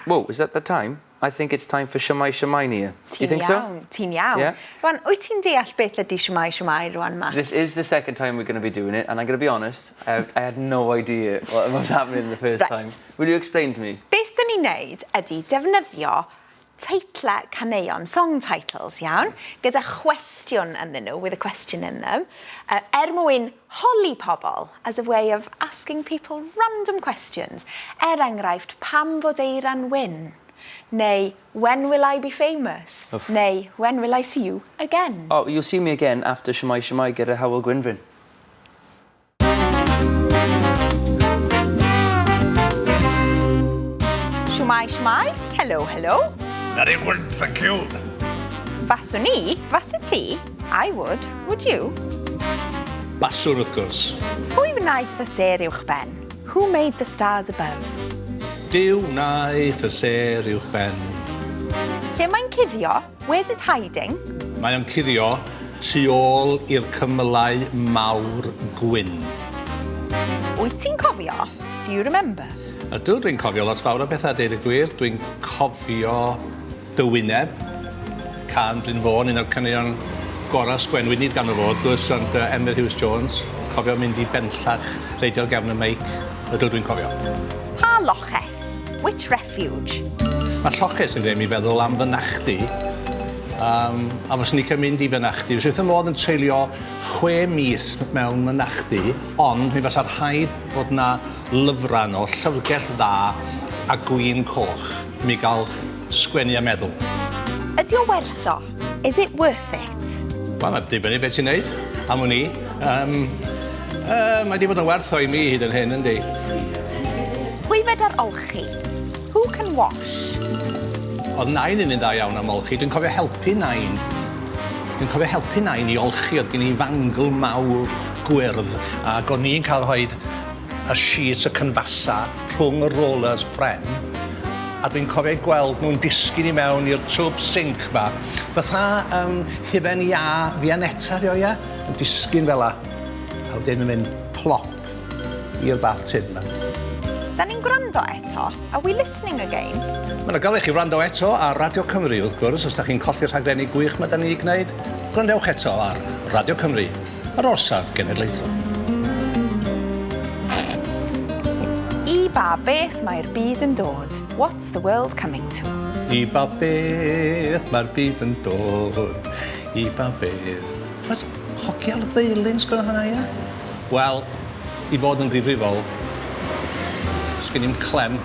Whoa, is that the time? I think it's time for Shwmae Shwmae, Nia. Ti'n You think so? iawn, ti'n iawn. Yeah. Rwan, wyt ti'n deall beth ydy Shwmae Shwmae rwan, Matt? This is the second time we're going to be doing it, and I'm going to be honest, I, I had no idea what was happening the first Right. time. Will you explain to me? Beth dyn ni'n neud ydy defnyddio teitlau caneuon, song titles, iawn, gyda chwestiwn ynddyn nhw, with a question in them, uh, er mwyn holi pobl as a way of asking people random questions. Er enghraifft, pam fod eira'n wyn? Neu, when will I be famous? Oof. Neu, when will I see you again? Oh, you'll see me again after Shwmae Shwmae gyda Hywel Gwynfryn. Shwmae, shwmae. Hello, hello. Very good, thank you. Faswn i, fasa ti, I would, would you? Baswn, wrth gwrs. Pwy wnaeth y sêr uwch ben? Who made the stars above? Duw wnaeth y sêr uwch ben. Lle mae'n cuddio? Where's it hiding? Mae o'n cuddio tu ôl i'r cymylau mawr gwyn. Wyt ti'n cofio? Do you remember? Ydw, dwi'n cofio lot fawr o bethau, deud y gwir. Dwi'n cofio dy wyneb, Cân Bryn Fôn, un o'r caneuon gorau sgwennwyd, nid ganddo fo wrth gwrs, ond uh, Emyr Hughes Jones. Cofio mynd i Benllach, reidio gefn y meic. Ydw, dwi'n cofio. Pa loches? Which refuge? Mae lloches yn gwneud mi feddwl am fynachdy. Um, a fyswn i'n cael mynd i fynachdy. Fyswn i wrth fy modd yn treulio chwe mis mewn mynachdy, ond mi fysa rhaid fod 'na lyfrau yno, llyfrgell dda a gwin coch i mi gael sgwennu a meddwl. Ydy o werth o? Is it worth it? Wel, mae'n dibynnu beth ti'n neud, am wn i. Um, uh, mae di bod yn werth o i mi hyd yn hyn, yndi. Pwy fedar olchi? Who can wash? Oedd nain yn un dda iawn am olchi. Dwi'n cofio helpu nain. Dwi'n cofio helpu nain i olchi. Oedd gen i fangl mawr gwyrdd ac o'n i'n cael rhoi y sheets, y cynfasa rhwng y rollers pren a dwi'n cofio gweld nhw'n disgyn i mewn i'r twb sinc 'ma fatha um, hufen iâ Viennetta 'di o ia? Yn disgyn fel 'a a wedyn yn mynd plop i'r bathtub 'ma. Da ni'n gwrando eto? Are we listening again? Mae 'na gyfle i chi wrando eto ar Radio Cymru wrth gwrs os da chi'n colli'r rhaglenni gwych 'ma da ni 'di gwneud. Gwrandewch eto ar Radio Cymru, yr orsaf genedlaethol. I ba beth mae'r byd yn dod? What's the world coming to? I ba beth mae'r byd yn dod? I ba beth? Oes hogia'r ddeulin sgwrdd hwnna, ia? Wel, i fod yn ddifrifol, sgyn i'm clem.